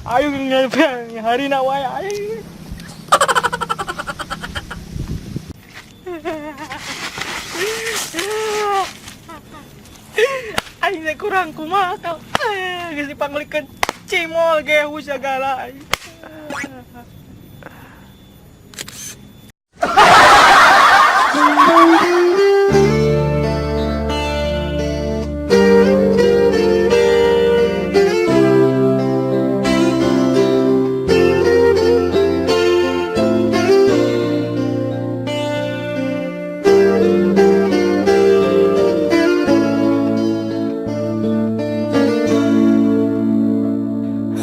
Ayo ngepeng hari na wae aing. Aing teh kurang kumaha kau. Geus dipanggilkeun cimol gehu segala aing.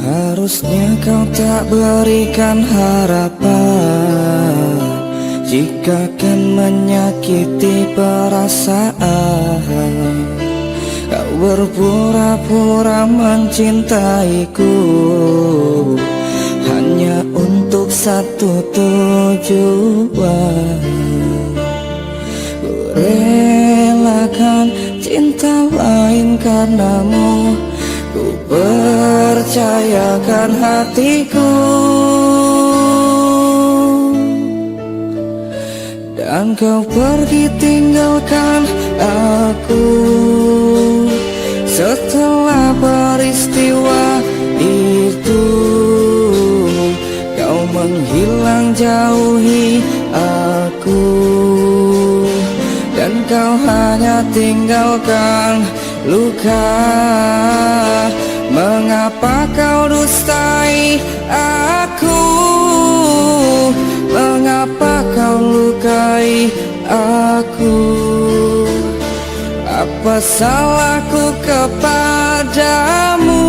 Harusnya kau tak berikan harapan jika kan menyakiti perasaan. Kau berpura-pura mencintaiku hanya untuk satu tujuan. Ku relakan cinta lain karenamu, ku percayakan hatiku. Dan kau pergi tinggalkan aku setelah peristiwa itu. Kau menghilang jauhi aku, dan kau hanya tinggalkan luka. Mengapa kau dustai aku? Mengapa kau lukai aku? Apa salahku kepadamu?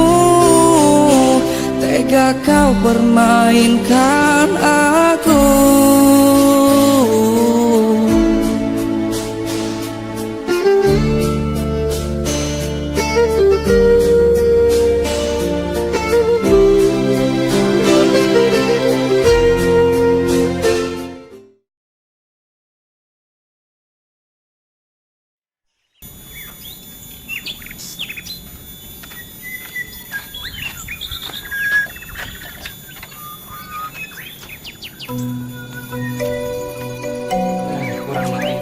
Tega kau permainkan aku. Kurang lain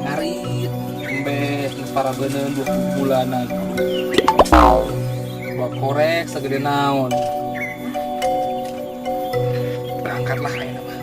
ngarit embe para beneun 2 bulanan dua korek segede naon, berangkatlah ayeuna mah.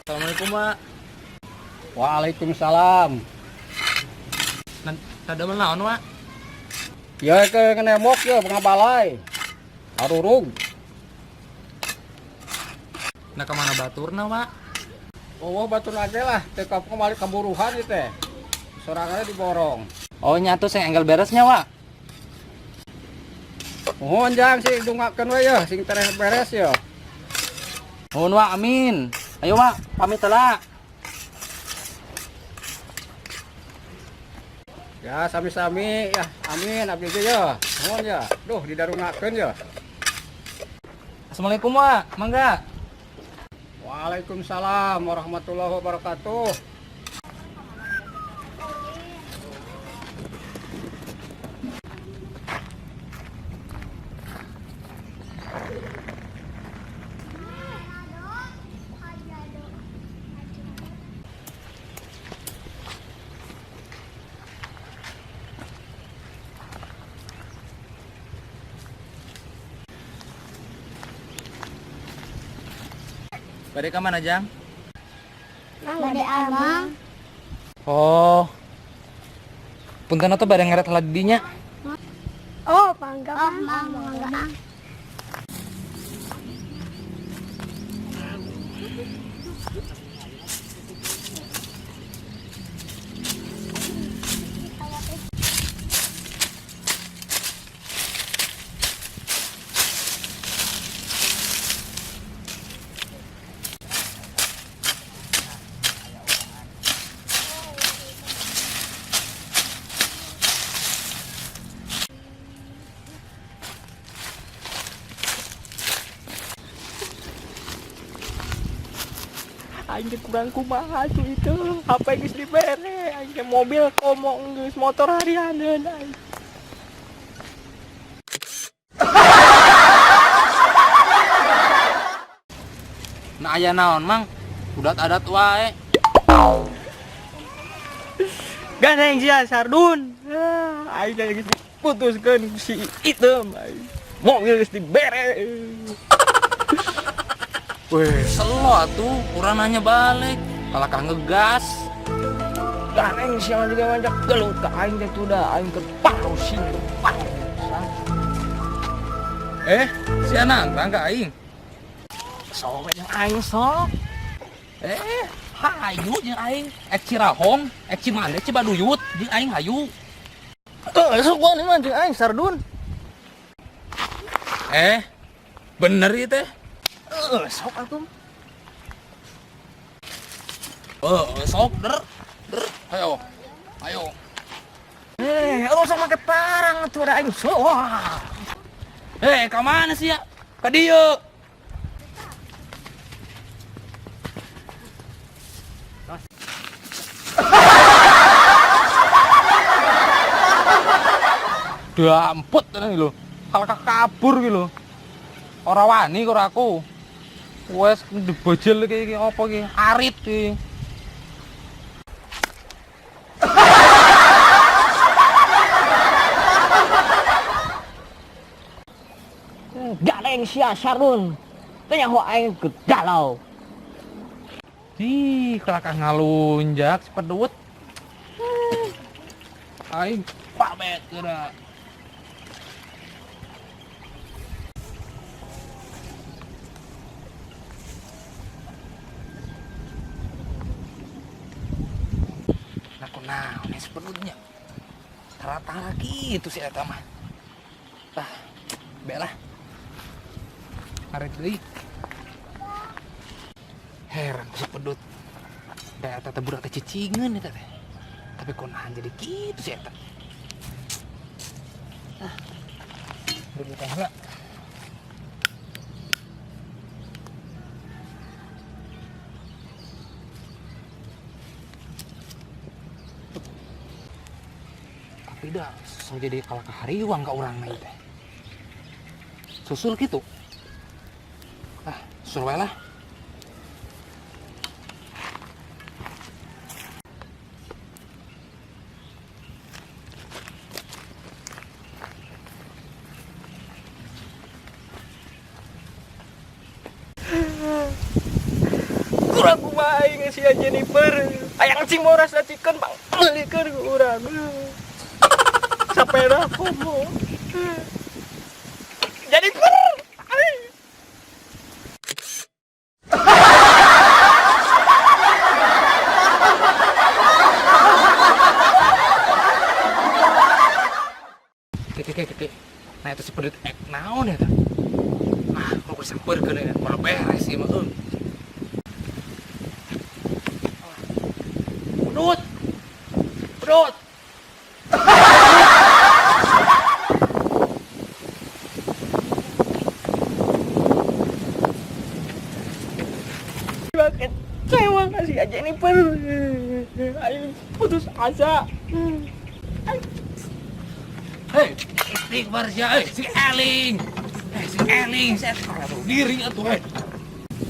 Assalamualaikum, Mak. Waalaikumsalam. Nan tadi naon, Mak? Ya ke nembok ya pengabalai. Arurug. Nah, kemana baturna, Wak? Oh, batur aja lah, teh kembali kaburuhan ieu teh. Sorangannya diborong. Oh, nyatu sing enggal beresnya, Wak. Mohon jang sing dungakeun we ya, sing tereh beres ya. Mohon, Wak, amin. Ayo, Wak, pamit lah. Ya, sami-sami ya. Amin abdi ge ya. Mohon ya. Duh, didarungakeun ya. Assalamualaikum, Wak. Mangga. Waalaikumsalam warahmatullahi wabarakatuh. Bade ka mana, Jang? Bade ameng. Oh. Punten atuh bade ngeret heula di dinya. Oh, mangga. Oh, mangga. Aing teh kurang kumaha tuh itu. HP geus dibere, aing teh mobil komo geus motor harianeun aing. Nah, aya naon, Mang? Udat adat wae. Gandeng sia Sardun. Ah, aing teh geus diputuskeun si itu aing. Mobil geus dibere. Weh, selo atuh, urang nanya balik. Kalah kah ngegas. Gandeng sia juga ngajak gelut ka aing teh tuh dah aing keur pusing. Eh, si nantang ka aing. Sok jeung aing sok. Eh, hayu jeung aing. Ek Cirahong, ek Cimande, Cibaduyut, jeung aing hayu. Eh, sok wani mah jeung aing Sardun. Eh, bener ieu teh. Eh, sok atuh. Eh, sok der. Der, ayo. Ayo. Eh, lu sok make parang atuh da aing sok. Wah. Eh, ka mana sih ya? Ka dieu. Damput tenan iki lho. Kalakah kabur iki lho. Ora wani karo aku. Wes dibojel iki iki apa iki? Arit iki. Gandeng sia Sardun. Teu nyaho aing keur galau. Ih, kelakah ngalunjak si pedut. Aing pamit geura. Nah, kunaon si pedutnya? Tara-tara kitu si eta mah. Tah, belah. Ngaret deui. Heran ku si pedut. Da eta teh budak teh cicingeun eta teh. Tapi kok nahan jadi kitu si eta. Ah. Dibuka heula. Tapi dah so jadi kalah hariwang ka urang mah ieu teh. Susul kitu. Ah, susul wae lah. Kurang kumaha aing sia Jennifer. Hayang cimoras lacikeun pangmeulikeun ku urang. Sapeda komo. Jennifer. Ek naon ya tah? Ah, kudu disampeurkeun ya, moal beres ieu mah euy. Udut. Udut. Kecewa kasih aja Jennifer. Aing putus asa. Hei, istighfar sia euy, si eling. Eh, si eling, si ora bunuh diri atuh eh.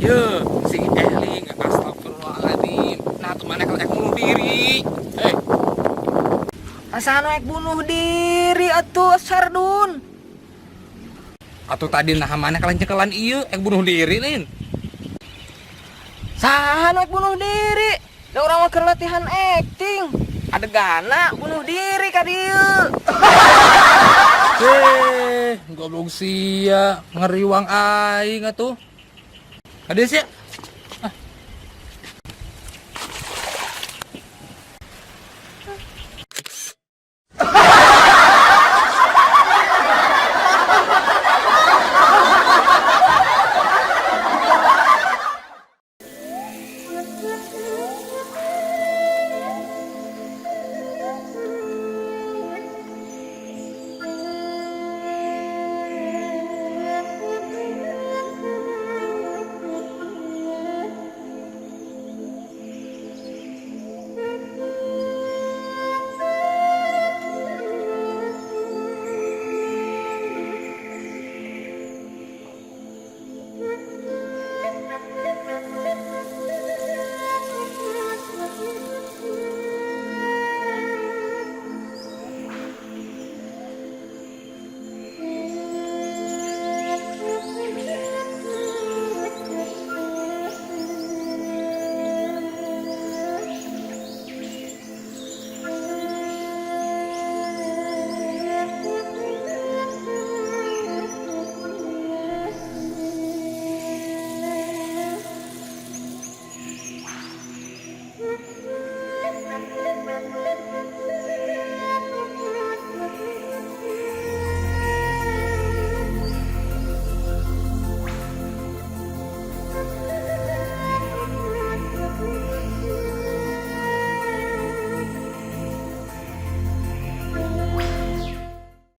Ye, si eling, astagfirullahaladzim. Nah, tuh mana kalau ek bunuh diri. Eh, Asa anu ek bunuh diri atuh, Sardun? Atuh tadi nah mana kalian cekelan ieu ek bunuh diri lin. Saha nu ek bunuh diri? Da urang mah keur latihan acting. Adegana bunuh diri ka dieu. Eh, goblok sia, ngeriwang aing atuh. Kade sia.